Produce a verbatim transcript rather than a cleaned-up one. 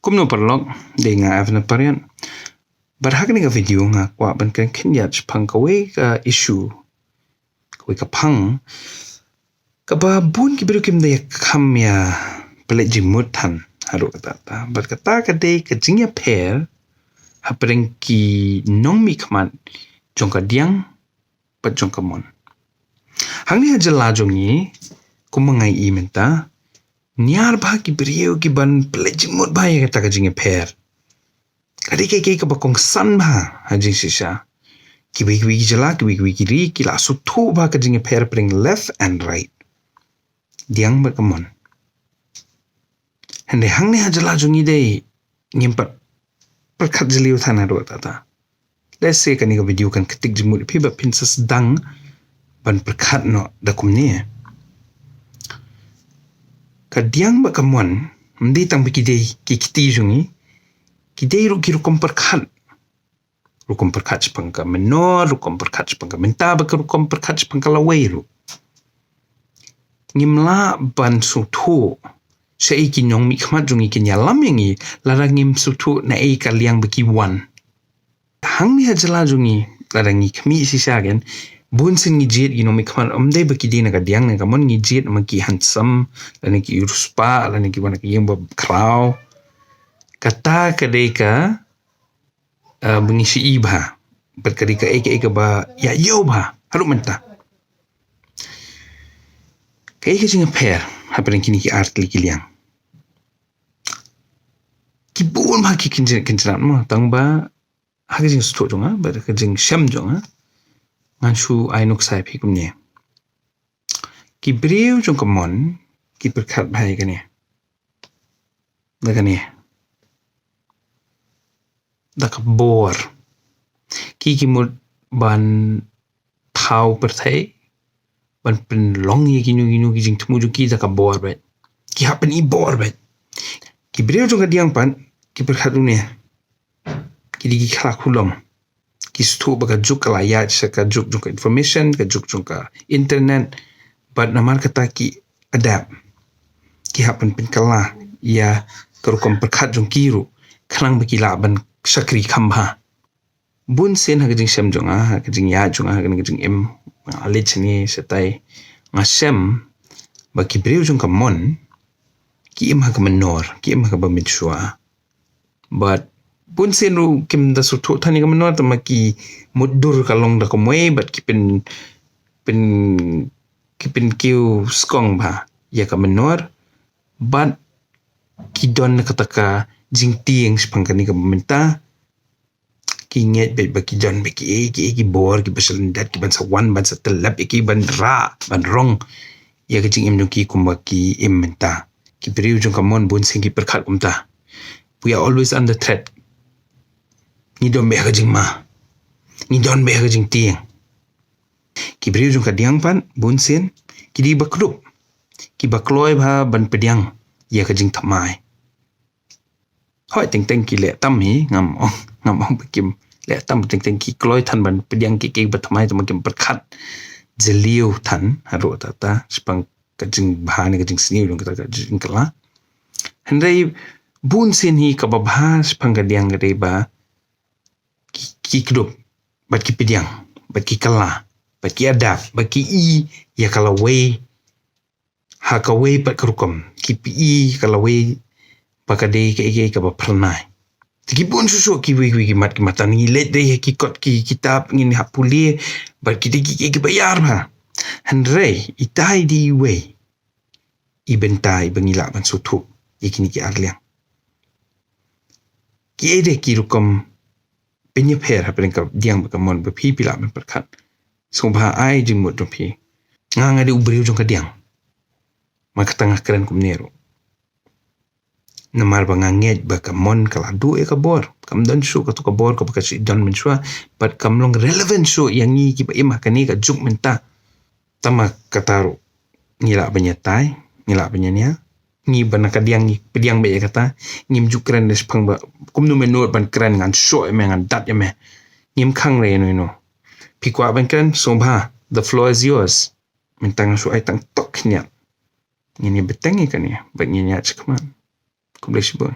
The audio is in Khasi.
Kumno paralok, dei nga Evan Pariat. Bad ha kane ka video nga kwah ban kren khyndiat shaphang kawei ka issue, kawei ka phang, kaba bun ki briew kim da ïa kham ïa pynleit jingmut than haduh katta katta. Bad kata ka dei ka jingïapher hapdeng ki nongmihkhmat jong ka diang bad jong ka mon. Hangne ha jylla jong ngi, kumba nga ïohi mynta, niar bha ki briew ki ban pynleit jingmut bha ïa kata ka jingïapher. Ka dei kaei kaei kaba kongsan bha ha jingshisha. Kiwei kiwei ki jylla, kiwei kiwei ki ri, ki la sngewthuh bha ka jingïapher hapdeng left and right, diang bad ka mon. Hynrei hangne ha jylla jong ngi dei ngim pat pyrkhat jylliew than haduh katta katta. Let's say kane ka video kan ktik jingmut ïa phi bad phin sa sdang ban pyrkhat noh da kumne. Ka diang bad ka mon, ym dei tang ba ki dei ki kti jong ngi, ki dei ruh ki rukom pyrkhat. Rukom pyrkhat shaphang ka mynnor, rukom pyrkhat shaphang ka mynta, bad ka rukom pyrkhat shaphang ka lawei ruh. Ngim lah ban sngewthuh shaei ki nongmihkhmat jong ngi kin ïalam ïa ngi lada ngim sngewthuh naei ka liang ba ki wan. Hangne ha jylla jong ngi, lada ngi khmih shisha kein, bun sien ngi jied ïa ki nongmihkhmat, ym dei ba ki dei na ka diang ne ka mon, ngi jied namar ki handsome, lane ki riewspah, lane ki wan na ka ïing ba khraw. Kata ka dei ka, eh, ba ngi shu ïohi bha. Bad ka dei kaei kaei kaba ïa ïohi bha haduh mynta. Kaei ka jingïapher hapdeng kine ki ar tylli ki liang? Ki bun bha ki kynjah kynjah mo, tang ba ha ka jingsngewthuh jong nga bad ha ka jingshem jong nga, ngan shu ai nuksa ïa phi kumne. Ki briew jong ka mon ki pyrkhat bha ïa kane, da kane, da ka bor. Ki ki mut ban thaw pyrthei, ban pynlong ïa kino kino ki jingthmu jong ki da ka bor beit. Ki hap pyni bor beit. Ki briew jong ka diang pat ki pyrkhat une, ki dei ki khlak khulom. Ki sngewthuh ba ka juk ka la ïaid sha ka juk jong ka information, ka juk jong ka internet, bad namar kata ki adapt. Ki hap ban pynkylla ïa ka rukom pyrkhat jong ki ruh, khnang ba ki lah ban shakri kham bha. Bun sien ha ka jingshem jong nga, ha ka jingïaid jong nga, ha ka jingim, nga leit shane shatai, nga shem ba ki briew jong ka mon ki im ha ka mynnor, ki im ha kaba mynshuwa. Bad bun sien ruh kim da sngewthuh than ïa ka mynnor, tangba ki mutdur ka long da kumwei, bad ki pyn, pyn, ki pynkiew skong bha ïa ka mynnor, bad ki don kata ka jingtieng shaphang kane kaba mynta. Ki ngeit beit ba ki don beit kiei kiei ki bor kiba sha lyndet, ki ban sa wan ban sa tyllep ïa ki, ban rah ban rong ïa ka jingim jong ki kumba ki im mynta. Ki briew jong ka mon bun sien ki pyrkhat kumta. We are always under threat. Ngi don beit ha ka jingma. Ngi don beit ha ka jingtieng. Ki briew jong ka diang pat bun sien ki dei ba kdup, kiba kloi bha ban pdiang ïa ka jingthymmai. Hooid, teng teng ki leh tam hi, ngam ong, ngam ong ba kim leh tam, teng teng ki kloi than ban pdiang kiei kiei ba thymmai, tangba kim pyrkhat jylliew than haduh katta katta shaphang ka jingbha ne ka jingsniew jong kata ka jingkylla. Hynrei bun sien hi kaba bha shaphang ka diang ka dei ba ki, ki kdup bad ki pdiang, bad ki kylla, bad ki adapt, bad ki i ïa ka lawei ha kawei pat ka rukom, ki pyi ïa ka lawei ba ka dei kaei kaei kaba phyrnai. Te ki bun shuh shuh kiwei kiwei ki mat ki matan, ngi leit dei ha ki kot ki kitab, ngin hap pule, bad ki dei kiei kiei kiba ïar bha. Hynrei ita i dei iwei i bynta iba ngi lah ban sngewthuh ïa kine ki ar liang. Kiei de ki rukom pynïapher hapdeng ka diang bad ka mon ba phi phi lah ban pyrkhat? Sngewbha ai jingmut jong phi. Nga nga dei u briew jong ka diang, namar kata nga kren kumne ruh. Namar ba nga ngeit ba ka mon ka la duh ïa ka bor. Kam don shuh kato ka bor kaba ka shu don mynshuwa, bad kam long relevant shuh ïa ngi kiba im ha kane ka juk mynta. Tangba kata ruh ngi lah ban ïatai, ngi lah ban ïania. Ngi ba na ka diang ngi pdiang beit ïa kata, ngim ju kren da shaphang ba kumno me nud ban kren, ngan shoh ïa me, ngan dat ïa me. Ngim khang re ïano ïano. Phi kwah ban kren, sngewbha, the floor is yours. Mynta nga shu ai tang tok khyndiat. Ngin ïa bteng ïa kane bad ngin ïaid shakhmat. Khublei shibun.